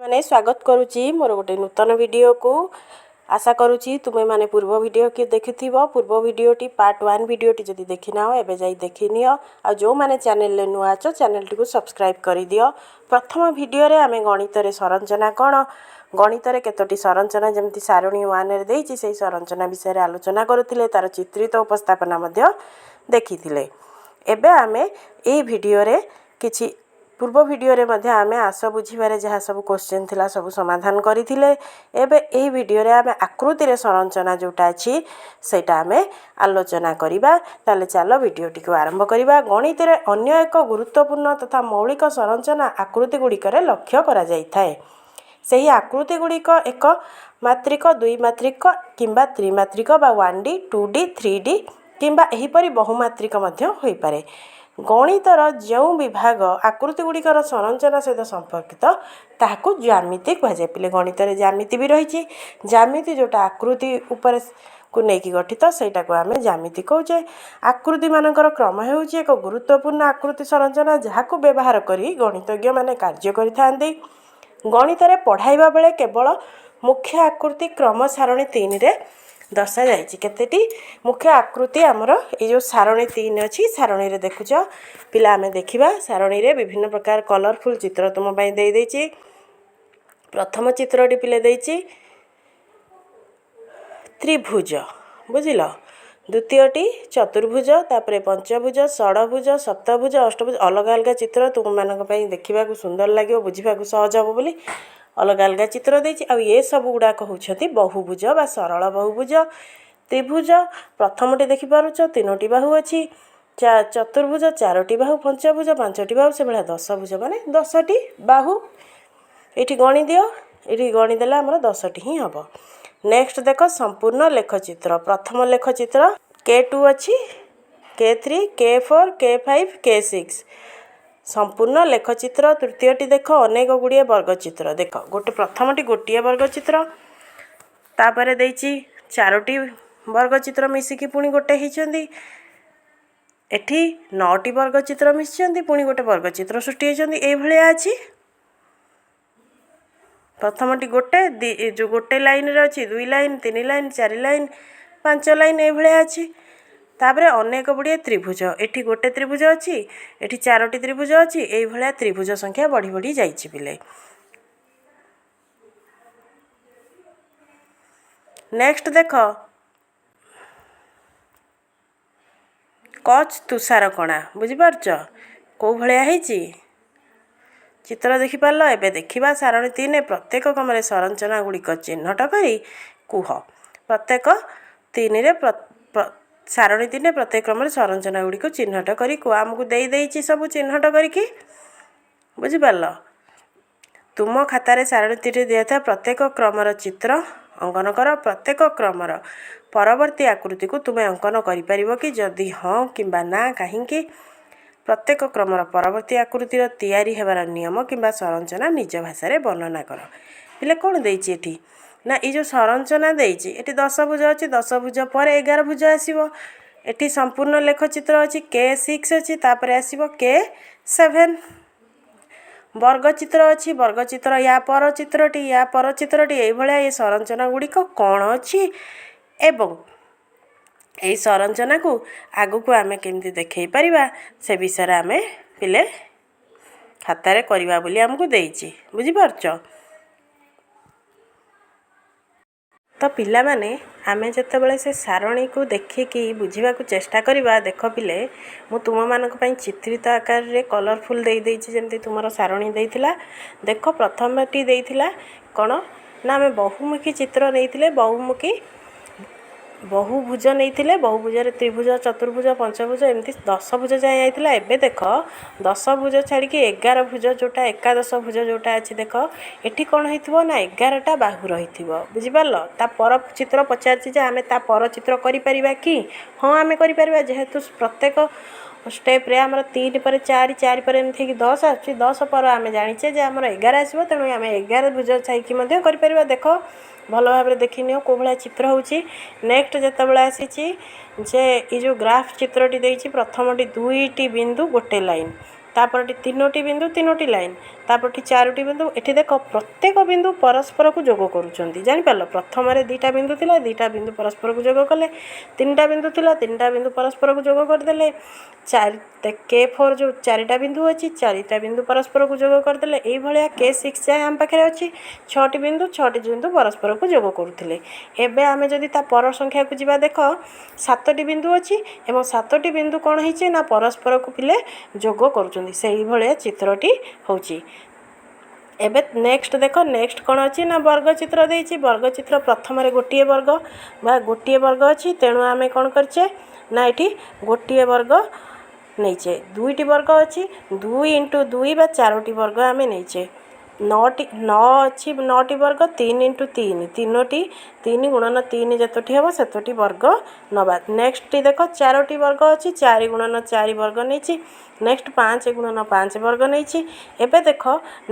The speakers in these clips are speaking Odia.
ମାନେ ସ୍ୱାଗତ କରୁଛି ମୋର ଗୋଟେ ନୂତନ ଭିଡ଼ିଓକୁ। ଆଶା କରୁଛି ତୁମେମାନେ ପୂର୍ବ ଭିଡ଼ିଓ ଦେଖିଥିବ। ପୂର୍ବ ଭିଡ଼ିଓଟି ପାର୍ଟ 1 ଭିଡ଼ିଓଟି ଯଦି ଦେଖିନାହ, ଏବେ ଯାଇ ଦେଖିନିଅ। ଆଉ ଯେଉଁମାନେ ଚ୍ୟାନେଲରେ ନୂଆ ଅଛ, ଚ୍ୟାନେଲଟିକୁ ସବସ୍କ୍ରାଇବ୍ କରିଦିଅ। ପ୍ରଥମ ଭିଡ଼ିଓରେ ଆମେ ଗଣିତରେ ସଂରଚନା କ'ଣ, ଗଣିତରେ କେତୋଟି ସଂରଚନା, ଯେମିତି ସାରଣୀ 1ରେ ଦେଇଛି, ସେଇ ସଂରଚନା ବିଷୟରେ ଆଲୋଚନା କରୁଥିଲେ, ତା'ର ଚିତ୍ରିତ ଉପସ୍ଥାପନା ମଧ୍ୟ ଦେଖିଥିଲେ। ଏବେ ଆମେ ଏଇ ଭିଡ଼ିଓରେ କିଛି, ପୂର୍ବ ଭିଡ଼ିଓରେ ମଧ୍ୟ ଆମେ ଆସ ବୁଝିବାରେ ଯାହା ସବୁ କୋଶ୍ଚିନ୍ ଥିଲା ସବୁ ସମାଧାନ କରିଥିଲେ। ଏବେ ଏଇ ଭିଡ଼ିଓରେ ଆମେ ଆକୃତିରେ ସଂରଚନା ଯେଉଁଟା ଅଛି, ସେଇଟା ଆମେ ଆଲୋଚନା କରିବା। ତାହେଲେ ଚାଲ ଭିଡ଼ିଓଟିକୁ ଆରମ୍ଭ କରିବା। ଗଣିତରେ ଅନ୍ୟ ଏକ ଗୁରୁତ୍ୱପୂର୍ଣ୍ଣ ତଥା ମୌଳିକ ସଂରଚନା ଆକୃତି ଗୁଡ଼ିକରେ ଲକ୍ଷ୍ୟ କରାଯାଇଥାଏ। ସେହି ଆକୃତି ଗୁଡ଼ିକ ଏକ ମାତ୍ରିକ, ଦୁଇ ମାତ୍ରିକ କିମ୍ବା ତ୍ରିମାତ୍ରିକ ବା 1D, 2D, 3D କିମ୍ବା ଏହିପରି ବହୁମାତ୍ରିକ ମଧ୍ୟ ହୋଇପାରେ। ଗଣିତର ଯେଉଁ ବିଭାଗ ଆକୃତି ଗୁଡ଼ିକର ସଂରଚନା ସହିତ ସମ୍ପର୍କିତ, ତାହାକୁ ଜ୍ୟାମିତି କୁହାଯାଏ। ପିଲେ, ଗଣିତରେ ଜ୍ୟାମିତି ବି ରହିଛି। ଜ୍ୟାମିତି ଯେଉଁଟା ଆକୃତି ଉପରେ କୁ ନେଇକି ଗଠିତ, ସେଇଟାକୁ ଆମେ ଜ୍ୟାମିତି କହୁଛେ। ଆକୃତିମାନଙ୍କର କ୍ରମ ହେଉଛି ଏକ ଗୁରୁତ୍ୱପୂର୍ଣ୍ଣ ଆକୃତି ସଂରଚନା, ଯାହାକୁ ବ୍ୟବହାର କରି ଗଣିତଜ୍ଞମାନେ କାର୍ଯ୍ୟ କରିଥାନ୍ତି। ଗଣିତରେ ପଢ଼ାଇବା ବେଳେ କେବଳ ମୁଖ୍ୟ ଆକୃତି କ୍ରମ ସାରଣୀ 3ରେ ଦର୍ଶାଯାଇଛି। କେତେଟି ମୁଖ୍ୟ ଆକୃତି ଆମର ଏଇ ଯେଉଁ ସାରଣୀ 3 ଅଛି, ସାରଣୀରେ ଦେଖୁଛ ପିଲା? ଆମେ ଦେଖିବା, ସାରଣୀରେ ବିଭିନ୍ନ ପ୍ରକାର କଲରଫୁଲ୍ ଚିତ୍ର ତୁମ ପାଇଁ ଦେଇଦେଇଛି। ପ୍ରଥମ ଚିତ୍ରଟି ପିଲେ ଦେଇଛି ତ୍ରିଭୁଜ, ବୁଝିଲ? ଦ୍ୱିତୀୟଟି ଚତୁର୍ଭୁଜ, ତାପରେ ପଞ୍ଚଭୁଜ, ଷଡ଼ଭୁଜ, ସପ୍ତଭୁଜ, ଅଷ୍ଟଭୁଜ। ଅଲଗା ଅଲଗା ଚିତ୍ର ତୁମମାନଙ୍କ ପାଇଁ ଦେଖିବାକୁ ସୁନ୍ଦର ଲାଗିବ, ବୁଝିବାକୁ ସହଜ ହେବ ବୋଲି ଅଲଗା ଅଲଗା ଚିତ୍ର ଦେଇଛି। ଆଉ ଏ ସବୁ ଗୁଡ଼ାକ ହେଉଛନ୍ତି ବହୁଭୁଜ ବା ସରଳ ବହୁଭୁଜ। ତ୍ରିଭୁଜ ପ୍ରଥମଟି ଦେଖିପାରୁଛ, 3ଟି ବାହୁ ଅଛି। ଚତୁର୍ଭୁଜ 4ଟି ବାହୁ, ପଞ୍ଚଭୁଜ 5ଟି ବାହୁ, ସେଭଳିଆ ଦଶଭୁଜ ମାନେ 10ଟି ବାହୁ। ଏଇଠି ଗଣି ଦିଅ। ଏଇଠି ଗଣିଦେଲେ ଆମର 10ଟି ହିଁ ହେବ। ନେକ୍ସଟ ଦେଖ, ସମ୍ପୂର୍ଣ୍ଣ ଲେଖଚିତ୍ର। ପ୍ରଥମ ଲେଖଚିତ୍ର K2 ଅଛି, K3, K4, K5, K6, ସମ୍ପୂର୍ଣ୍ଣ ଲେଖଚିତ୍ର। ତୃତୀୟଟି ଦେଖ, ଅନେକ ଗୁଡ଼ିଏ ବର୍ଗଚିତ୍ର। ଦେଖ, ଗୋଟେ ପ୍ରଥମଟି ଗୋଟିଏ ବର୍ଗଚିତ୍ର, ତାପରେ ଦେଇଛି 4ଟି ବର୍ଗଚିତ୍ର ମିଶିକି ପୁଣି ଗୋଟେ ହେଇଛନ୍ତି। ଏଠି 9ଟି ବର୍ଗଚିତ୍ର ମିଶିଛନ୍ତି, ପୁଣି ଗୋଟେ ବର୍ଗଚିତ୍ର ସୃଷ୍ଟି ହେଇଛନ୍ତି। ଏଇଭଳିଆ ଅଛି। ପ୍ରଥମଟି ଗୋଟେ, ଯେଉଁ ଗୋଟେ ଲାଇନ୍ରେ ଅଛି, 2 ଲାଇନ୍, 3 ଲାଇନ୍, 4 ଲାଇନ୍, 5 ଲାଇନ୍, ଏଇଭଳିଆ ଅଛି। ତାପରେ ଅନେକ ଗୁଡ଼ିଏ ତ୍ରିଭୁଜ। ଏଠି ଗୋଟେ ତ୍ରିଭୁଜ ଅଛି, ଏଠି 4ଟି ତ୍ରିଭୁଜ ଅଛି। ଏଇଭଳିଆ ତ୍ରିଭୁଜ ସଂଖ୍ୟା ବଢ଼ି ବଢ଼ି ଯାଇଛି ପିଲେ। ନେକ୍ସଟ ଦେଖ, କଚ୍ ତୁଷାର କଣା। ବୁଝିପାରୁଛ କେଉଁ ଭଳିଆ ହେଇଛି ଚିତ୍ର? ଦେଖିପାରିଲ? ଏବେ ଦେଖିବା, ସାରଣୀ 3 ପ୍ରତ୍ୟେକ କ୍ରମରେ ସଂରଚନା ଗୁଡ଼ିକ ଚିହ୍ନଟ କରି କୁହ। ପ୍ରତ୍ୟେକ 3ରେ, ସାରଣୀ 3 ପ୍ରତ୍ୟେକ କ୍ରମରେ ସଂରଚନା ଗୁଡ଼ିକୁ ଚିହ୍ନଟ କରି କୁହ। ଆମକୁ ଦେଇଦେଇଛି ସବୁ ଚିହ୍ନଟ କରିକି, ବୁଝିପାରିଲ? ତୁମ ଖାତାରେ ସାରଣୀ 3ରେ ଦିଆଯାଇଥିବା ପ୍ରତ୍ୟେକ କ୍ରମର ଚିତ୍ର ଅଙ୍କନ କର। ପ୍ରତ୍ୟେକ କ୍ରମର ପରବର୍ତ୍ତୀ ଆକୃତିକୁ ତୁମେ ଅଙ୍କନ କରିପାରିବ କି? ଯଦି ହଁ କିମ୍ବା ନା, କାହିଁକି? ପ୍ରତ୍ୟେକ କ୍ରମର ପରବର୍ତ୍ତୀ ଆକୃତିର ତିଆରି ହେବାର ନିୟମ କିମ୍ବା ସଂରଚନା ନିଜ ଭାଷାରେ ବର୍ଣ୍ଣନା କର। ପିଲେ, କ'ଣ ଦେଇଛି ଏଠି ନା, ଏଇ ଯେଉଁ ସଂରଚନା ଦେଇଛି, ଏଠି ଦଶଭୁଜ ଅଛି, ଦଶଭୁଜ ପରେ 11 ଭୁଜ ଆସିବ। ଏଠି ସମ୍ପୂର୍ଣ୍ଣ ଲେଖଚିତ୍ର ଅଛି, K6 ଅଛି, ତାପରେ ଆସିବ K7। ବର୍ଗଚିତ୍ର ଅଛି, ବର୍ଗଚିତ୍ର ୟା ପର ଚିତ୍ରଟି, ୟା ପର ଚିତ୍ରଟି, ଏଇଭଳିଆ ଏ ସଂରଚନା ଗୁଡ଼ିକ କ'ଣ ଅଛି ଏବଂ ଏଇ ସଂରଚନାକୁ ଆଗକୁ ଆମେ କେମିତି ଦେଖାଇ ପାରିବା, ସେ ବିଷୟରେ ଆମେ ପିଲେ ଖାତାରେ କରିବା ବୋଲି ଆମକୁ ଦେଇଛି। ବୁଝିପାରୁଛ ତ ପିଲାମାନେ? ଆମେ ଯେତେବେଳେ ସେ ସାରଣୀକୁ ଦେଖିକି ବୁଝିବାକୁ ଚେଷ୍ଟା କରିବା, ଦେଖ ପିଲେ, ମୁଁ ତୁମମାନଙ୍କ ପାଇଁ ଚିତ୍ରିତ ଆକାରରେ କଲରଫୁଲ୍ ଦେଇଦେଇଛି, ଯେମିତି ତୁମର ସାରଣୀ ଦେଇଥିଲା। ଦେଖ, ପ୍ରଥମଟି ଦେଇଥିଲା କ'ଣ ନା, ଆମେ ବହୁମୁଖୀ ଚିତ୍ର ନେଇଥିଲେ, ବହୁମୁଖୀ ବହୁଭୁଜ ନେଇଥିଲେ। ବହୁଭୁଜରେ ତ୍ରିଭୁଜ, ଚତୁର୍ଭୁଜ, ପଞ୍ଚଭୁଜ, ଏମିତି ଦଶଭୁଜ ଯାଏଁ ଯାଇଥିଲା। ଏବେ ଦେଖ, ଦଶଭୁଜ ଛାଡ଼ିକି 11 ଭୁଜ ଯେଉଁଟା, ଏକାଦଶ ଭୁଜ ଯେଉଁଟା ଅଛି, ଦେଖ ଏଠି କ'ଣ ହେଇଥିବ ନା, 11ଟା ବାହୁ ରହିଥିବ। ବୁଝିପାରିଲ? ତା ପର ଚିତ୍ର ପଚାରିଛି ଯେ ଆମେ ତା ପର ଚିତ୍ର କରିପାରିବା କି? ହଁ, ଆମେ କରିପାରିବା। ଯେହେତୁ ପ୍ରତ୍ୟେକ ଷ୍ଟେପ୍ରେ ଆମର 3 ପରେ 4, 4 ପରେ ଏମିତି ହେଇକି 10 ଆସୁଛି, 10 ପରେ ଆମେ ଜାଣିଛେ ଯେ ଆମର 11 ଆସିବ। ତେଣୁ ଆମେ 11 ଭୁଜ ଛାଇକି ମଧ୍ୟ କରିପାରିବା। ଦେଖ, ଭଲ ଭାବରେ ଦେଖିନିଅ କେଉଁ ଭଳିଆ ଚିତ୍ର ହେଉଛି। ନେକ୍ସଟ ଯେତେବେଳେ ଆସିଛି ଯେ ଏଇ ଯେଉଁ ଗ୍ରାଫ୍ ଚିତ୍ରଟି ଦେଇଛି, ପ୍ରଥମଟି 2ଟି ବିନ୍ଦୁ ଗୋଟେ ଲାଇନ୍, ତାପରଟି ତିନୋଟି ବିନ୍ଦୁ, ତିନୋଟି ଲାଇନ୍। ତାପରଟି ଚାରୋଟି ବିନ୍ଦୁ। ଏଠି ଦେଖ, ପ୍ରତ୍ୟେକ ବିନ୍ଦୁ ପରସ୍ପରକୁ ଯୋଗ କରୁଛନ୍ତି। ଜାଣିପାରିଲ? ପ୍ରଥମରେ 2ଟା ବିନ୍ଦୁ ଥିଲା, 2ଟା ବିନ୍ଦୁ ପରସ୍ପରକୁ ଯୋଗ କଲେ। ତିନିଟା ବିନ୍ଦୁ ଥିଲା, ତିନିଟା ବିନ୍ଦୁ ପରସ୍ପରକୁ ଯୋଗ କରିଦେଲେ। ଚାରି K4 ଯେଉଁ ଚାରିଟା ବିନ୍ଦୁ ଅଛି, ଚାରିଟା ବିନ୍ଦୁ ପରସ୍ପରକୁ ଯୋଗ କରିଦେଲେ। ଏଇଭଳିଆ K6 ଯାଏଁ ଆମ ପାଖରେ ଅଛି ଛଅଟି ବିନ୍ଦୁ, ଛଅଟି ବିନ୍ଦୁ ପରସ୍ପରକୁ ଯୋଗ କରୁଥିଲେ। ଏବେ ଆମେ ଯଦି ତା ପର ସଂଖ୍ୟାକୁ ଯିବା, ଦେଖ, ସାତଟି ବିନ୍ଦୁ ଅଛି ଏବଂ ସାତଟି ବିନ୍ଦୁ କ'ଣ ହେଇଛି ନା ପରସ୍ପରକୁ ପିଲେ ଯୋଗ କରୁଛନ୍ତି। ସେଇଭଳିଆ ଚିତ୍ରଟି ହେଉଛି। ଏବେ ନେକ୍ସଟ ଦେଖ, ନେକ୍ସଟ କ'ଣ ଅଛି ନା ବର୍ଗ ଚିତ୍ର ଦେଇଛି। ବର୍ଗ ଚିତ୍ର ପ୍ରଥମରେ ଗୋଟିଏ ବର୍ଗ ବା ଗୋଟିଏ ବର୍ଗ ଅଛି, ତେଣୁ ଆମେ କ'ଣ କରିଛେ ନା ଏଠି ଗୋଟିଏ ବର୍ଗ ନେଇଛେ। ଦୁଇଟି ବର୍ଗ ଅଛି, 2 ଇଣ୍ଟୁ 2 ବା ଚାରୋଟି ବର୍ଗ ଆମେ ନେଇଛେ। ନଅଟି, ନଅ ଅଛି, ନଅଟି ବର୍ଗ, 3 ଇଣ୍ଟୁ 3, ତିନୋଟି, 3 ଗୁଣନ 3 ଯେତୋଟି ହେବ ସେତୋଟି ବର୍ଗ ନେବା। ନେକ୍ସଟଟି ଦେଖ, ଚାରୋଟି ବର୍ଗ ଅଛି, 4 ଗୁଣନ 4 ବର୍ଗ ନେଇଛି। ନେକ୍ସଟ 5 ଗୁଣନ 5 ବର୍ଗ ନେଇଛି। ଏବେ ଦେଖ,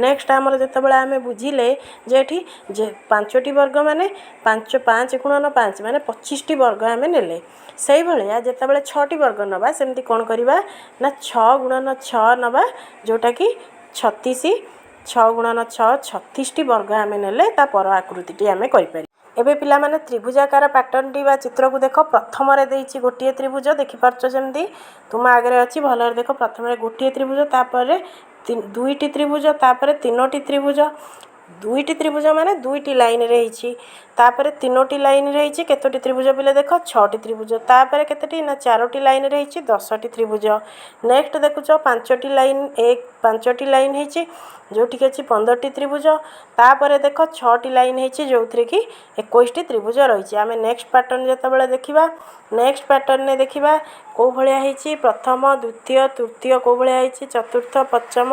ନେକ୍ସଟ ଆମର ଯେତେବେଳେ ଆମେ ବୁଝିଲେ ଯେ ଏଠି ଯେ ପାଞ୍ଚଟି ବର୍ଗ ମାନେ 5, 5 ଗୁଣନ 5 ମାନେ 25ଟି ବର୍ଗ ଆମେ ନେଲେ। ସେଇଭଳିଆ ଯେତେବେଳେ ଛଅଟି ବର୍ଗ ନେବା, ସେମିତି କ'ଣ କରିବା ନା 6 ଗୁଣନ 6 ନେବା, ଯେଉଁଟାକି 36। 6 ଗୁଣନ 6, 36ଟି ବର୍ଗ ଆମେ ନେଲେ ତା ପର ଆକୃତିଟି ଆମେ କରିପାରିବା। ଏବେ ପିଲାମାନେ, ତ୍ରିଭୁଜାକାର ପାଟର୍ନଟି ବା ଚିତ୍ରକୁ ଦେଖ। ପ୍ରଥମରେ ଦେଇଛି ଗୋଟିଏ ତ୍ରିଭୁଜ। ଦେଖିପାରୁଛ? ଯେମିତି ତୁମ ଆଗରେ ଅଛି, ଭଲରେ ଦେଖ। ପ୍ରଥମରେ ଗୋଟିଏ ତ୍ରିଭୁଜ, ତାପରେ ଦୁଇଟି ତ୍ରିଭୁଜ, ତାପରେ ତିନୋଟି ତ୍ରିଭୁଜ। ଦୁଇଟି ତ୍ରିଭୁଜ ମାନେ ଦୁଇଟି ଲାଇନରେ ହେଇଛି। ତାପରେ ତିନୋଟି ଲାଇନରେ ହେଇଛି। କେତୋଟି ତ୍ରିଭୁଜ ପିଲେ ଦେଖ? ଛଅଟି ତ୍ରିଭୁଜ। ତାପରେ କେତୋଟି ନା ଚାରୋଟି ଲାଇନରେ ହେଇଛି, 10ଟି ତ୍ରିଭୁଜ। ନେକ୍ସଟ ଦେଖୁଛ, ପାଞ୍ଚଟି ଲାଇନ୍, ଏକ, ପାଞ୍ଚଟି ଲାଇନ୍ ହେଇଛି, ଯେଉଁଠିକି ଅଛି 15ଟି ତ୍ରିଭୁଜ। ତାପରେ ଦେଖ, ଛଅଟି ଲାଇନ୍ ହେଇଛି, ଯେଉଁଥିରେ କି 21ଟି ତ୍ରିଭୁଜ ରହିଛି। ଆମେ ନେକ୍ସଟ ପାଟର୍ନ ଯେତେବେଳେ ଦେଖିବା, ନେକ୍ସଟ ପାଟର୍ନରେ ଦେଖିବା କେଉଁ ଭଳିଆ ହେଇଛି। ପ୍ରଥମ, ଦ୍ୱିତୀୟ, ତୃତୀୟ କେଉଁ ଭଳିଆ ହେଇଛି, ଚତୁର୍ଥ, ପଞ୍ଚମ।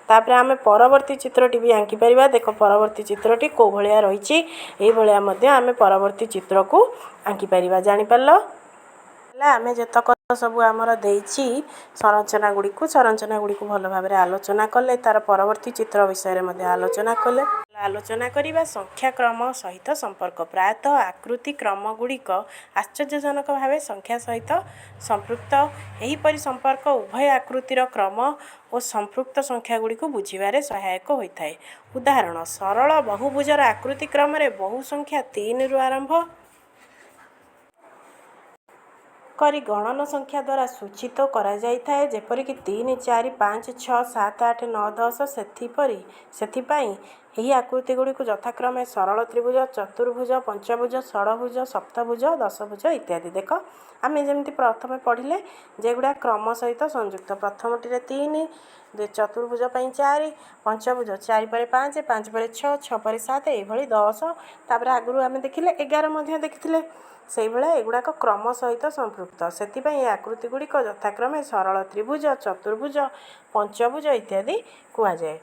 ତାପରେ ଆମେ ପରବର୍ତ୍ତୀ ଚିତ୍ରଟି ବି ଆଙ୍କିପାରିବା। ଦେଖ, ପରବର୍ତ୍ତୀ ଚିତ୍ରଟି କେଉଁ ଭଳିଆ ରହିଛି। ଏଇଭଳିଆ ମଧ୍ୟ ଆମେ ପରବର୍ତ୍ତୀ ଚିତ୍ରକୁ ଆଙ୍କିପାରିବା। ଜାଣିପାରିଲ? ହେଲା, ଆମେ ଯେତକ ସବୁ ଆମର ଦେଇଛି ସଂରଚନା ଗୁଡ଼ିକୁ ଭଲ ଭାବରେ ଆଲୋଚନା କଲେ, ତା'ର ପରବର୍ତ୍ତୀ ଚିତ୍ର ବିଷୟରେ ମଧ୍ୟ ଆଲୋଚନା କଲେ। ଆଲୋଚନା କରିବା ସଂଖ୍ୟାକ୍ରମ ସହିତ ସମ୍ପର୍କ। ପ୍ରାୟତଃ ଆକୃତି କ୍ରମ ଗୁଡ଼ିକ ଆଶ୍ଚର୍ଯ୍ୟଜନକ ଭାବେ ସଂଖ୍ୟା ସହିତ ସମ୍ପୃକ୍ତ। ଏହିପରି ସମ୍ପର୍କ ଉଭୟ ଆକୃତିର କ୍ରମ ଓ ସମ୍ପୃକ୍ତ ସଂଖ୍ୟା ଗୁଡ଼ିକୁ ବୁଝିବାରେ ସହାୟକ ହୋଇଥାଏ। ଉଦାହରଣ, ସରଳ ବହୁଭୁଜର ଆକୃତି କ୍ରମରେ ବହୁ ସଂଖ୍ୟା 3ରୁ ଆରମ୍ଭ କରି ଗଣନ ସଂଖ୍ୟା ଦ୍ୱାରା ସୂଚିତ କରାଯାଇଥାଏ, ଯେପରିକି 3, 4, 5, 6, 7, 8, 9, 10। ସେଥିପାଇଁ ଏହି ଆକୃତି ଗୁଡ଼ିକୁ ଯଥାକ୍ରମେ ସରଳ ତ୍ରିଭୁଜ, ଚତୁର୍ଭୁଜ, ପଞ୍ଚଭୁଜ, ଷଡ଼ଭୁଜ, ସପ୍ତଭୁଜ, ଦଶଭୁଜ ଇତ୍ୟାଦି। ଦେଖ, ଆମେ ଯେମିତି ପ୍ରଥମେ ପଢ଼ିଲେ ଯେଗୁଡ଼ା କ୍ରମ ସହିତ ସଂଯୁକ୍ତ। ପ୍ରଥମଟିରେ 3, ଚତୁର୍ଭୁଜ ପାଇଁ 4, ପଞ୍ଚଭୁଜ 4 ପରେ 5, 5 ପରେ 6, 6 ପରେ 7, ଏଇଭଳି 10। ତାପରେ ଆଗରୁ ଆମେ ଦେଖିଲେ 11 ମଧ୍ୟ ଦେଖିଥିଲେ। ସେଇଭଳିଆ ଏଗୁଡ଼ାକ କ୍ରମ ସହିତ ସମ୍ପୃକ୍ତ। ସେଥିପାଇଁ ଏ ଆକୃତି ଗୁଡ଼ିକ ଯଥାକ୍ରମେ ସରଳ ତ୍ରିଭୁଜ, ଚତୁର୍ଭୁଜ, ପଞ୍ଚଭୁଜ ଇତ୍ୟାଦି କୁହାଯାଏ।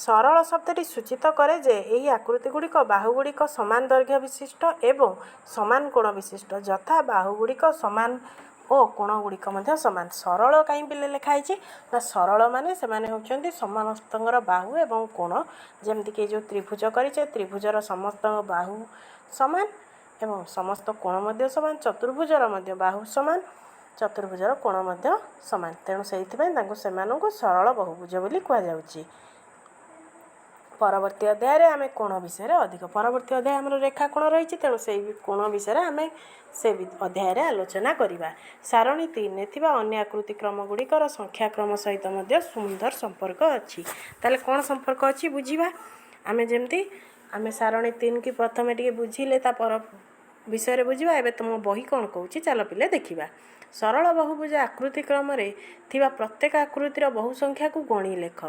ସରଳ ଶବ୍ଦଟି ସୂଚିତ କରେ ଯେ ଏହି ଆକୃତି ଗୁଡ଼ିକ ବାହୁଗୁଡ଼ିକ ସମାନ ଦୈର୍ଘ୍ୟ ବିଶିଷ୍ଟ ଏବଂ ସମାନ କୋଣ ବିଶିଷ୍ଟ, ଯଥା ବାହୁଗୁଡ଼ିକ ସମାନ ଓ କୋଣ ଗୁଡ଼ିକ ମଧ୍ୟ ସମାନ। ସରଳ କାହିଁ ପିଲେ ଲେଖା ହେଇଛି ନା ସରଳ ମାନେ ସେମାନେ ହେଉଛନ୍ତି ସମସ୍ତଙ୍କର ବାହୁ ଏବଂ କୋଣ, ଯେମିତିକି ଏ ଯେଉଁ ତ୍ରିଭୁଜ କରିଛେ, ତ୍ରିଭୁଜର ସମସ୍ତଙ୍କ ବାହୁ ସମାନ ଏବଂ ସମସ୍ତ କୋଣ ମଧ୍ୟ ସମାନ। ଚତୁର୍ଭୁଜର ମଧ୍ୟ ବାହୁ ସମାନ, ଚତୁର୍ଭୁଜର କୋଣ ମଧ୍ୟ ସମାନ। ତେଣୁ ସେଇଥିପାଇଁ ତାଙ୍କୁ ସେମାନଙ୍କୁ ସରଳ ବହୁଭୁଜ ବୋଲି କୁହାଯାଉଛି। ପରବର୍ତ୍ତୀ ଅଧ୍ୟାୟରେ ଆମେ କୋଣ ବିଷୟରେ ଅଧିକ, ପରବର୍ତ୍ତୀ ଅଧ୍ୟାୟ ଆମର ରେଖା କୋଣ ରହିଛି, ତେଣୁ ସେଇ କୋଣ ବିଷୟରେ ଆମେ ସେ ଅଧ୍ୟାୟରେ ଆଲୋଚନା କରିବା। ସାରଣୀ 3ରେ ଥିବା ଅନ୍ୟ ଆକୃତି କ୍ରମ ଗୁଡ଼ିକର ସଂଖ୍ୟାକ୍ରମ ସହିତ ମଧ୍ୟ ସୁନ୍ଦର ସମ୍ପର୍କ ଅଛି। ତାହେଲେ କ'ଣ ସମ୍ପର୍କ ଅଛି ବୁଝିବା। ଆମେ ଯେମିତି ଆମେ ସାରଣୀ 3କି ପ୍ରଥମେ ଟିକେ ବୁଝିଲେ, ତା ପର ବିଷୟରେ ବୁଝିବା। ଏବେ ତୁମ ବହି କ'ଣ କହୁଛି, ଚାଲ ପିଲେ ଦେଖିବା। ସରଳ ବହୁଭୁଜ ଆକୃତି କ୍ରମରେ ଥିବା ପ୍ରତ୍ୟେକ ଆକୃତିର ବହୁ ସଂଖ୍ୟାକୁ ଗଣି ଲେଖ।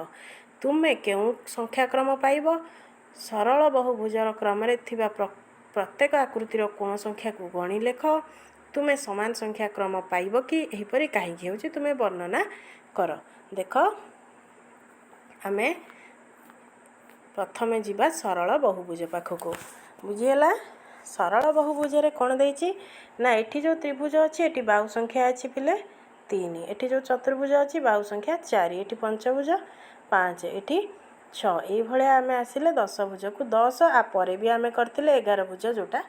ତୁମେ କେଉଁ ସଂଖ୍ୟାକ୍ରମ ପାଇବ? ସରଳ ବହୁଭୁଜର କ୍ରମରେ ଥିବା ପ୍ରତ୍ୟେକ ଆକୃତିର କୋଣ ସଂଖ୍ୟାକୁ ଗଣି ଲେଖ। ତୁମେ ସମାନ ସଂଖ୍ୟା କ୍ରମ ପାଇବ କି? ଏହିପରି କାହିଁକି ହେଉଛି ତୁମେ ବର୍ଣ୍ଣନା କର। ଦେଖ, ଆମେ ପ୍ରଥମେ ଯିବା ସରଳ ବହୁଭୁଜ ପାଖକୁ। ବୁଝିହେଲା? ସରଳ ବହୁଭୁଜରେ କ'ଣ ଦେଇଛି ନା ଏଠି ଯେଉଁ ତ୍ରିଭୁଜ ଅଛି, ଏଠି ବାହୁ ସଂଖ୍ୟା ଅଛି ପିଲେ 3। ଏଠି ଯେଉଁ ଚତୁର୍ଭୁଜ ଅଛି, ବାହୁ ସଂଖ୍ୟା 4। ଏଠି ପଞ୍ଚଭୁଜ 5, ଏଠି 6। ଏଇଭଳିଆ ଆମେ ଆସିଲେ ଦଶଭୁଜକୁ, 10। ଆ ପରେ ବି ଆମେ କରିଥିଲେ 11 ଭୁଜ, ଯେଉଁଟା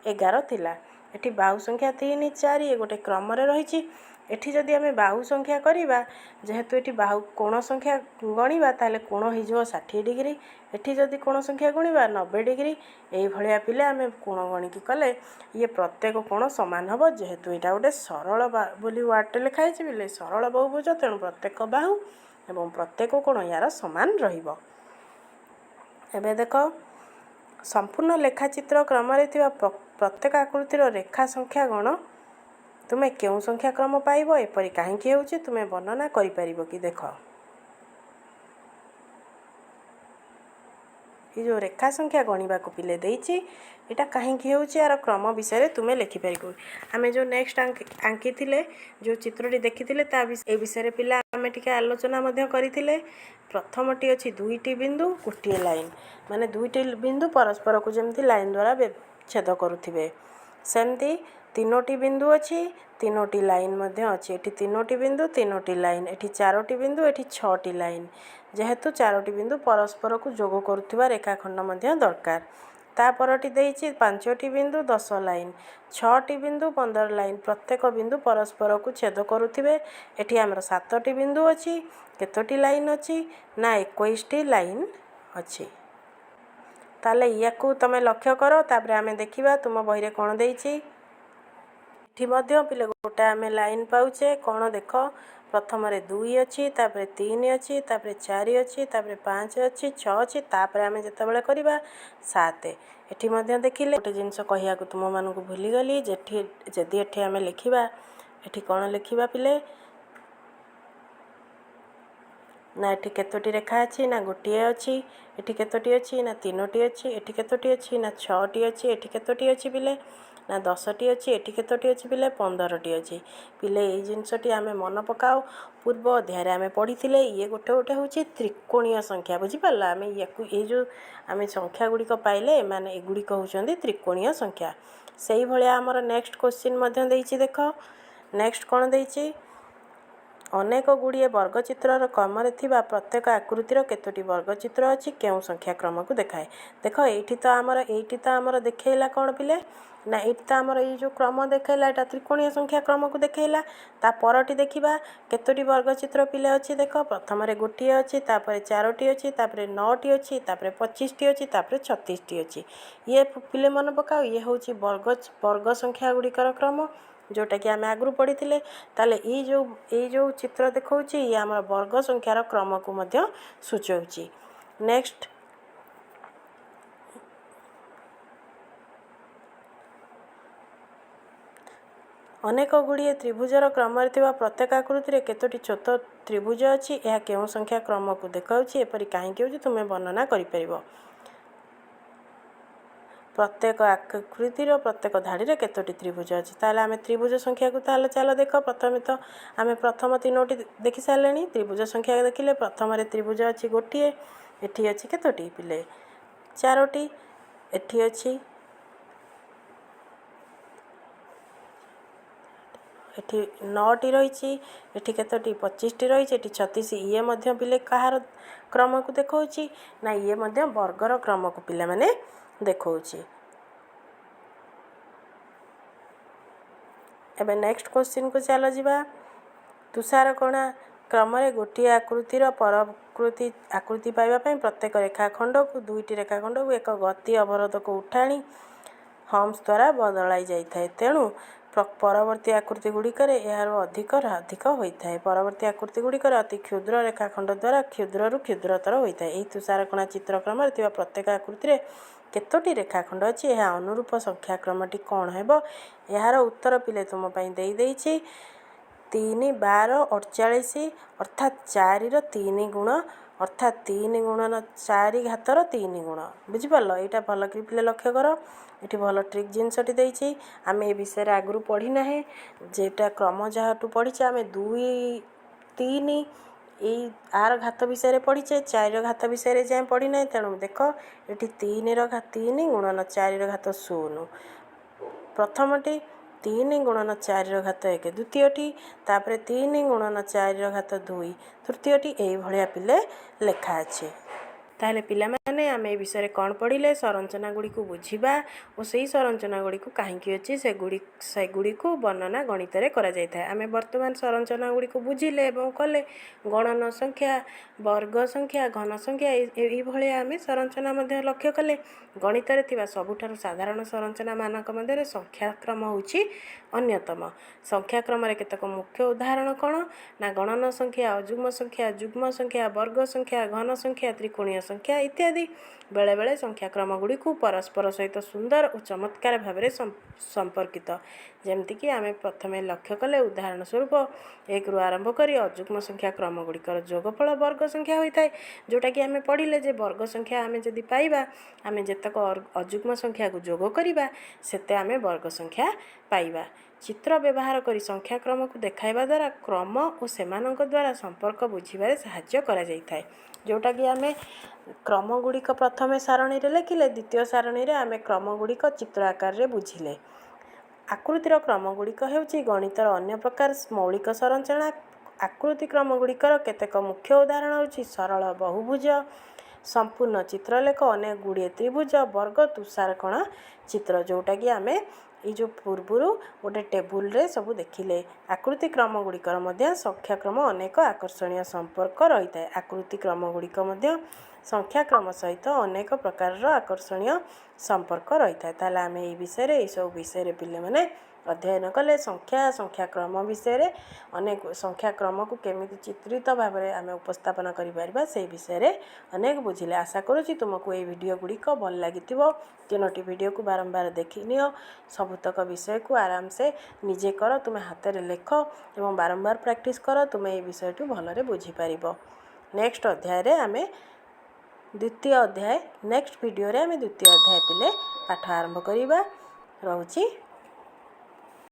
11 ଥିଲା। ଏଠି ବାହୁ ସଂଖ୍ୟା 3, 4, ଏ ଗୋଟେ କ୍ରମରେ ରହିଛି। ଏଠି ଯଦି ଆମେ ବାହୁ ସଂଖ୍ୟା କରିବା, ଯେହେତୁ ଏଠି ବାହୁ କୋଣ ସଂଖ୍ୟା ଗଣିବା, ତାହେଲେ କୋଣ ହେଇଯିବ 60 ଡିଗ୍ରୀ। ଏଠି ଯଦି କୋଣ ସଂଖ୍ୟା ଗଣିବା, 90 ଡିଗ୍ରୀ। ଏଇଭଳିଆ ପିଲେ ଆମେ କୋଣ ଗଣିକି କଲେ ଇଏ ପ୍ରତ୍ୟେକ କୋଣ ସମାନ ହେବ। ଯେହେତୁ ଏଇଟା ଗୋଟେ ସରଳ ବୋଲି ୱାର୍ଡ଼ଟେ ଲେଖା ହେଇଛି ପିଲେ, ସରଳ ବହୁଭୁଜ, ତେଣୁ ପ୍ରତ୍ୟେକ ବାହୁ ଏବଂ ପ୍ରତ୍ୟେକ କୋଣ ୟାର ସମାନ ରହିବ। ଏବେ ଦେଖ, ସମ୍ପୂର୍ଣ୍ଣ ଲେଖାଚିତ୍ର କ୍ରମରେ ଥିବା ପ୍ରତ୍ୟେକ ଆକୃତିର ରେଖା ସଂଖ୍ୟା ଗଣ, ତୁମେ କେଉଁ ସଂଖ୍ୟା କ୍ରମ ପାଇବ? ଏପରି କାହିଁକି ହେଉଛି, ତୁମେ ବର୍ଣ୍ଣନା କରିପାରିବ କି? ଦେଖ, ଏ ଯେଉଁ ରେଖା ସଂଖ୍ୟା ଗଣିବାକୁ ପିଲେ ଦେଇଛି, ଏଇଟା କାହିଁକି ହେଉଛି, ଏହାର କ୍ରମ ବିଷୟରେ ତୁମେ ଲେଖିପାରିବ। ଆମେ ଯେଉଁ ନେକ୍ସଟ ଆଙ୍କିଥିଲେ, ଯେଉଁ ଚିତ୍ରଟି ଦେଖିଥିଲେ, ତା ଏ ବିଷୟରେ ପିଲା ଆମେ ଟିକେ ଆଲୋଚନା ମଧ୍ୟ କରିଥିଲେ। ପ୍ରଥମଟି ଅଛି 2ଟି ବିନ୍ଦୁ ଗୋଟିଏ ଲାଇନ୍, ମାନେ 2ଟି ବିନ୍ଦୁ ପରସ୍ପରକୁ ଯେମିତି ଲାଇନ୍ ଦ୍ୱାରା ଛେଦ କରୁଥିବେ। ସେମିତି 3ଟି ବିନ୍ଦୁ ଅଛି, 3ଟି ଲାଇନ୍ ମଧ୍ୟ ଅଛି। ଏଠି 3ଟି ବିନ୍ଦୁ, 3ଟି ଲାଇନ୍। ଏଠି 4ଟି ବିନ୍ଦୁ, ଏଠି 6ଟି ଲାଇନ୍। ଯେହେତୁ 4ଟି ବିନ୍ଦୁ ପରସ୍ପରକୁ ଯୋଗ କରୁଥିବା ରେଖାଖଣ୍ଡ ମଧ୍ୟ ଦରକାର। ତା ପରଟି ଦେଇଛି 5ଟି ବିନ୍ଦୁ, 10 ଲାଇନ୍, 6ଟି ବିନ୍ଦୁ, 15 ଲାଇନ୍, ପ୍ରତ୍ୟେକ ବିନ୍ଦୁ ପରସ୍ପରକୁ ଛେଦ କରୁଥିବେ। ଏଠି ଆମର 7ଟି ବିନ୍ଦୁ ଅଛି, କେତୋଟି ଲାଇନ୍ ଅଛି ନା 21ଟି ଲାଇନ୍ ଅଛି। ତାହେଲେ ୟାକୁ ତୁମେ ଲକ୍ଷ୍ୟ କର, ତାପରେ ଆମେ ଦେଖିବା ତୁମ ବହିରେ କ'ଣ ଦେଇଛି। ଏଠି ମଧ୍ୟ ପିଲେ ଗୋଟେ ଆମେ ଲାଇନ୍ ପାଉଛେ। କ'ଣ ଦେଖ, ପ୍ରଥମରେ 2 ଅଛି, ତାପରେ 3 ଅଛି, ତାପରେ 4 ଅଛି, ତାପରେ 5 ଅଛି, 6 ଅଛି, ତାପରେ ଆମେ ଯେତେବେଳେ କରିବା 7। ଏଠି ମଧ୍ୟ ଦେଖିଲେ, ଗୋଟେ ଜିନିଷ କହିବାକୁ ତୁମମାନଙ୍କୁ ଭୁଲିଗଲି। ଯେଠି ଯଦି ଏଠି ଆମେ ଲେଖିବା, ଏଠି କ'ଣ ଲେଖିବା ପିଲେ ନା ଏଠି କେତୋଟି ରେଖା ଅଛି ନା ଗୋଟିଏ ଅଛି। ଏଠି କେତୋଟି ଅଛି ନା 3ଟି ଅଛି। ଏଠି କେତୋଟି ଅଛି ନା 6ଟି ଅଛି। ଏଠି କେତୋଟି ଅଛି ପିଲେ ନା 10ଟି ଅଛି। ଏଠି କେତୋଟି ଅଛି ପିଲେ? 15ଟି ଅଛି। ପିଲେ, ଏଇ ଜିନିଷଟି ଆମେ ମନେ ପକାଉ, ପୂର୍ବ ଅଧ୍ୟାୟରେ ଆମେ ପଢ଼ିଥିଲେ, ଇଏ ଗୋଟେ ଗୋଟେ ହେଉଛି ତ୍ରିକୋଣୀୟ ସଂଖ୍ୟା। ବୁଝିପାରିଲ? ଆମେ ୟାକୁ ଏଇ ଯେଉଁ ଆମେ ସଂଖ୍ୟା ଗୁଡ଼ିକ ପାଇଲେ, ଏମାନେ ଏଗୁଡ଼ିକ ହେଉଛନ୍ତି ତ୍ରିକୋଣୀୟ ସଂଖ୍ୟା। ସେଇଭଳିଆ ଆମର ନେକ୍ସଟ କୋଶ୍ଚିନ୍ ମଧ୍ୟ ଦେଇଛି। ଦେଖ, ନେକ୍ସଟ କ'ଣ ଦେଇଛି? ଅନେକ ଗୁଡ଼ିଏ ବର୍ଗଚିତ୍ରର କ୍ରମରେ ଥିବା ପ୍ରତ୍ୟେକ ଆକୃତିର କେତୋଟି ବର୍ଗଚିତ୍ର ଅଛି, କେଉଁ ସଂଖ୍ୟା କ୍ରମକୁ ଦେଖାଏ? ଦେଖ, ଏଇଠି ତ ଆମର ଦେଖେଇଲା କ'ଣ ପିଲେ ନା ଏଇଠି ତ ଆମର ଏଇ ଯେଉଁ କ୍ରମ ଦେଖେଇଲା, ଏଇଟା ତ୍ରିକୋଣୀୟ ସଂଖ୍ୟା କ୍ରମକୁ ଦେଖେଇଲା। ତା ପରଟି ଦେଖିବା, କେତୋଟି ବର୍ଗଚିତ୍ର ପିଲେ ଅଛି? ଦେଖ, ପ୍ରଥମରେ ଗୋଟିଏ ଅଛି, ତାପରେ 4ଟି ଅଛି, ତାପରେ 9ଟି ଅଛି, ତାପରେ 25ଟି ଅଛି, ତାପରେ 36ଟି ଅଛି। ଇଏ ପିଲେ ମନେ ପକାଅ, ଇଏ ହେଉଛି ବର୍ଗ ସଂଖ୍ୟା ଗୁଡ଼ିକର କ୍ରମ, ଯେଉଁଟାକି ଆମେ ଆଗରୁ ପଢ଼ିଥିଲେ। ତାହେଲେ ଏଇ ଯେଉଁ ଚିତ୍ର ଦେଖାଉଛି, ଇଏ ଆମର ବର୍ଗ ସଂଖ୍ୟାର କ୍ରମକୁ ମଧ୍ୟ ସୂଚାଉଛି। ନେକ୍ସଟ, ଅନେକ ଗୁଡ଼ିଏ ତ୍ରିଭୁଜର କ୍ରମରେ ଥିବା ପ୍ରତ୍ୟେକ ଆକୃତିରେ କେତୋଟି ଛୋଟ ତ୍ରିଭୁଜ ଅଛି? ଏହା କେଉଁ ସଂଖ୍ୟା କ୍ରମକୁ ଦେଖାଉଛି? ଏପରି କାହିଁକି ହେଉଛି, ତୁମେ ବର୍ଣ୍ଣନା କରିପାରିବ? ପ୍ରତ୍ୟେକ ଆକୃତିର ପ୍ରତ୍ୟେକ ଧାଡ଼ିରେ କେତୋଟି ତ୍ରିଭୁଜ ଅଛି? ତାହେଲେ ଆମେ ତ୍ରିଭୁଜ ସଂଖ୍ୟାକୁ ତାହେଲେ ଚାଲ ଦେଖ। ପ୍ରଥମେ ତ ଆମେ ପ୍ରଥମ ତିନୋଟି ଦେଖି ସାରିଲେଣି। ତ୍ରିଭୁଜ ସଂଖ୍ୟା ଦେଖିଲେ ପ୍ରଥମରେ ତ୍ରିଭୁଜ ଅଛି ଗୋଟିଏ। ଏଠି ଅଛି କେତୋଟି ପିଲେ? 4ଟି। ଏଠି ଅଛି, ଏଠି 9ଟି ରହିଛି। ଏଠି କେତୋଟି? 25ଟି ରହିଛି। ଏଠି 36। ଇଏ ମଧ୍ୟ ପିଲେ କାହାର କ୍ରମକୁ ଦେଖାଉଛି ନା ଇଏ ମଧ୍ୟ ବର୍ଗର କ୍ରମକୁ ପିଲାମାନେ ଦେଖାଉଛି। ଏବେ ନେକ୍ସଟ କୋଶ୍ଚିନ୍କୁ ଚାଲ ଯିବା। ତୁଷାରକଣା କ୍ରମରେ ଗୋଟିଏ ଆକୃତିର ପରକୃତି ଆକୃତି ପାଇବା ପାଇଁ ପ୍ରତ୍ୟେକ ରେଖାଖଣ୍ଡକୁ 2ଟି ରେଖାଖଣ୍ଡକୁ ଏକ ଗତି ଅବରୋଧକ ଉଠାଣି ହମ୍ସ ଦ୍ୱାରା ବଦଳାଇ ଯାଇଥାଏ। ତେଣୁ ପରବର୍ତ୍ତୀ ଆକୃତି ଗୁଡ଼ିକରେ ଏହାର ଅଧିକ ଅଧିକ ହୋଇଥାଏ। ପରବର୍ତ୍ତୀ ଆକୃତି ଗୁଡ଼ିକରେ ଅତି କ୍ଷୁଦ୍ର ରେଖାଖଣ୍ଡ ଦ୍ୱାରା କ୍ଷୁଦ୍ରରୁ କ୍ଷୁଦ୍ରତର ହୋଇଥାଏ। ଏହି ତୁଷାରକଣା ଚିତ୍ରକ୍ରମରେ ଥିବା ପ୍ରତ୍ୟେକ ଆକୃତିରେ କେତୋଟି ରେଖାଖଣ୍ଡ ଅଛି? ଏହା ଅନୁରୂପ ସଂଖ୍ୟାକ୍ରମଟି କ'ଣ ହେବ? ଏହାର ଉତ୍ତର ପିଲେ ତୁମ ପାଇଁ ଦେଇଦେଇଛି, 3 12 48, ଅର୍ଥାତ୍ 4ର 3 ଗୁଣ, ଅର୍ଥାତ୍ 3 ଗୁଣନ 4 ଘାତର 3 ଗୁଣ। ବୁଝିପାରିଲ? ଏଇଟା ଭଲ କରି ପିଲେ ଲକ୍ଷ୍ୟ କର। ଏଠି ଭଲ ଟ୍ରିକ୍ ଜିନିଷଟି ଦେଇଛି। ଆମେ ଏ ବିଷୟରେ ଆଗରୁ ପଢ଼ିନାହେଁ। ଯେଟା କ୍ରମ ଯାହାଠୁ ପଢ଼ିଛେ ଆମେ, 2 3 ଏଇ ଆର ଘାତ ବିଷୟରେ ପଢ଼ିଛେ, 4ର ଘାତ ବିଷୟରେ ଯାଏଁ ପଢ଼ିନାହିଁ। ତେଣୁ ଦେଖ, ଏଠି 3ର 3 ଗୁଣନ 4ର ଘାତ 0 ପ୍ରଥମଟି, 3 ଗୁଣନ 4ର ଘାତ 1 ଦ୍ୱିତୀୟଟି, ତାପରେ 3 ଗୁଣନ 4ର ଘାତ 2 ତୃତୀୟଟି। ଏଇଭଳିଆ ପିଲେ ଲେଖା ଅଛି। ତାହେଲେ ପିଲାମାନେ, ଆମେ ଏ ବିଷୟରେ କ'ଣ ପଢ଼ିଲେ? ସଂରଚନା ଗୁଡ଼ିକୁ ବୁଝିବା ଓ ସେଇ ସଂରଚନା ଗୁଡ଼ିକୁ କାହିଁକି ଅଛି, ସେଗୁଡ଼ିକୁ ବର୍ଣ୍ଣନା ଗଣିତରେ କରାଯାଇଥାଏ। ଆମେ ବର୍ତ୍ତମାନ ସଂରଚନା ଗୁଡ଼ିକୁ ବୁଝିଲେ ଏବଂ କଲେ। ଗଣନ ସଂଖ୍ୟା, ବର୍ଗ ସଂଖ୍ୟା, ଘନ ସଂଖ୍ୟା, ଏଇଭଳିଆ ଆମେ ସଂରଚନା ମଧ୍ୟ ଲକ୍ଷ୍ୟ କଲେ। ଗଣିତରେ ଥିବା ସବୁଠାରୁ ସାଧାରଣ ସଂରଚନା ମାନଙ୍କ ମଧ୍ୟରେ ସଂଖ୍ୟାକ୍ରମ ହେଉଛି ଅନ୍ୟତମ। ସଂଖ୍ୟାକ୍ରମରେ କେତେକ ମୁଖ୍ୟ ଉଦାହରଣ କ'ଣ ନା ଗଣନ ସଂଖ୍ୟା, ଅଯୁଗ୍ମ ସଂଖ୍ୟା, ଯୁଗ୍ମ ସଂଖ୍ୟା, ବର୍ଗ ସଂଖ୍ୟା, ଘନ ସଂଖ୍ୟା, ତ୍ରିକୋଣୀୟ ସଂଖ୍ୟା ଇତ୍ୟାଦି। ବେଳେବେଳେ ସଂଖ୍ୟାକ୍ରମ ଗୁଡ଼ିକୁ ପରସ୍ପର ସହିତ ସୁନ୍ଦର ଓ ଚମତ୍କାର ଭାବରେ ସମ୍ପର୍କିତ। ଯେମିତିକି ଆମେ ପ୍ରଥମେ ଲକ୍ଷ୍ୟ କଲେ, ଉଦାହରଣ ସ୍ୱରୂପ 1ରୁ ଆରମ୍ଭ କରି ଅଯୁଗ୍ମ ସଂଖ୍ୟା କ୍ରମ ଗୁଡ଼ିକର ଯୋଗଫଳ ବର୍ଗ ସଂଖ୍ୟା ହୋଇଥାଏ, ଯେଉଁଟାକି ଆମେ ପଢ଼ିଲେ ଯେ ବର୍ଗ ସଂଖ୍ୟା ଆମେ ଯଦି ପାଇବା, ଆମେ ଯେତେକ ଅଯୁଗ୍ମ ସଂଖ୍ୟାକୁ ଯୋଗ କରିବା, ସେତେ ଆମେ ବର୍ଗ ସଂଖ୍ୟା ପାଇବା। ଚିତ୍ର ବ୍ୟବହାର କରି ସଂଖ୍ୟାକ୍ରମକୁ ଦେଖାଇବା ଦ୍ୱାରା କ୍ରମ ଓ ସେମାନଙ୍କ ଦ୍ୱାରା ସମ୍ପର୍କ ବୁଝିବାରେ ସାହାଯ୍ୟ କରାଯାଇଥାଏ। ଯେଉଁଟାକି ଆମେ କ୍ରମ ଗୁଡ଼ିକ ପ୍ରଥମେ ସାରଣୀରେ ଲେଖିଲେ, ଦ୍ୱିତୀୟ ସାରଣୀରେ ଆମେ କ୍ରମ ଗୁଡ଼ିକ ଚିତ୍ର ଆକାରରେ ବୁଝିଲେ। ଆକୃତିର କ୍ରମ ଗୁଡ଼ିକ ହେଉଛି ଗଣିତର ଅନ୍ୟ ପ୍ରକାର ମୌଳିକ ସଂରଚନା। ଆକୃତି କ୍ରମ ଗୁଡ଼ିକର କେତେକ ମୁଖ୍ୟ ଉଦାହରଣ ହେଉଛି ସରଳ ବହୁଭୁଜ, ସମ୍ପୂର୍ଣ୍ଣ ଚିତ୍ରଲେଖ, ଅନେକ ଗୁଡ଼ିଏ ତ୍ରିଭୁଜ, ବର୍ଗ, ତୁଷାରକଣା ଚିତ୍ର, ଯେଉଁଟାକି ଆମେ ଏଇ ଯେଉଁ ପୂର୍ବରୁ ଗୋଟେ ଟେବୁଲରେ ସବୁ ଦେଖିଲେ। ଆକୃତି କ୍ରମ ଗୁଡ଼ିକର ମଧ୍ୟ ସଂଖ୍ୟାକ୍ରମ ଅନେକ ଆକର୍ଷଣୀୟ ସମ୍ପର୍କ ରହିଥାଏ। ଆକୃତି କ୍ରମ ଗୁଡ଼ିକ ମଧ୍ୟ ସଂଖ୍ୟାକ୍ରମ ସହିତ ଅନେକ ପ୍ରକାରର ଆକର୍ଷଣୀୟ ସମ୍ପର୍କ ରହିଥାଏ। ତାହେଲେ ଆମେ ଏଇ ବିଷୟରେ, ଏଇସବୁ ବିଷୟରେ ପିଲାମାନେ ଅଧ୍ୟୟନ କଲେ। ସଂଖ୍ୟା, ସଂଖ୍ୟାକ୍ରମ ବିଷୟରେ, ଅନେକ ସଂଖ୍ୟାକ୍ରମକୁ କେମିତି ଚିତ୍ରିତ ଭାବରେ ଆମେ ଉପସ୍ଥାପନା କରିପାରିବା, ସେଇ ବିଷୟରେ ଅନେକ ବୁଝିଲେ। ଆଶା କରୁଛି ତୁମକୁ ଏଇ ଭିଡ଼ିଓ ଗୁଡ଼ିକ ଭଲ ଲାଗିଥିବ। ତିନୋଟି ଭିଡ଼ିଓକୁ ବାରମ୍ବାର ଦେଖିନିଅ। ସବୁତକ ବିଷୟକୁ ଆରାମସେ ନିଜେ କର। ତୁମେ ହାତରେ ଲେଖ ଏବଂ ବାରମ୍ବାର ପ୍ରାକ୍ଟିସ୍ କର। ତୁମେ ଏଇ ବିଷୟଟି ଭଲରେ ବୁଝିପାରିବ। ନେକ୍ସଟ ଅଧ୍ୟାୟରେ ଆମେ ଦ୍ୱିତୀୟ ଅଧ୍ୟାୟ, ନେକ୍ସଟ ଭିଡ଼ିଓରେ ଆମେ ଦ୍ୱିତୀୟ ଅଧ୍ୟାୟ ପିଲେ ପାଠ ଆରମ୍ଭ କରିବା। ରହୁଛି।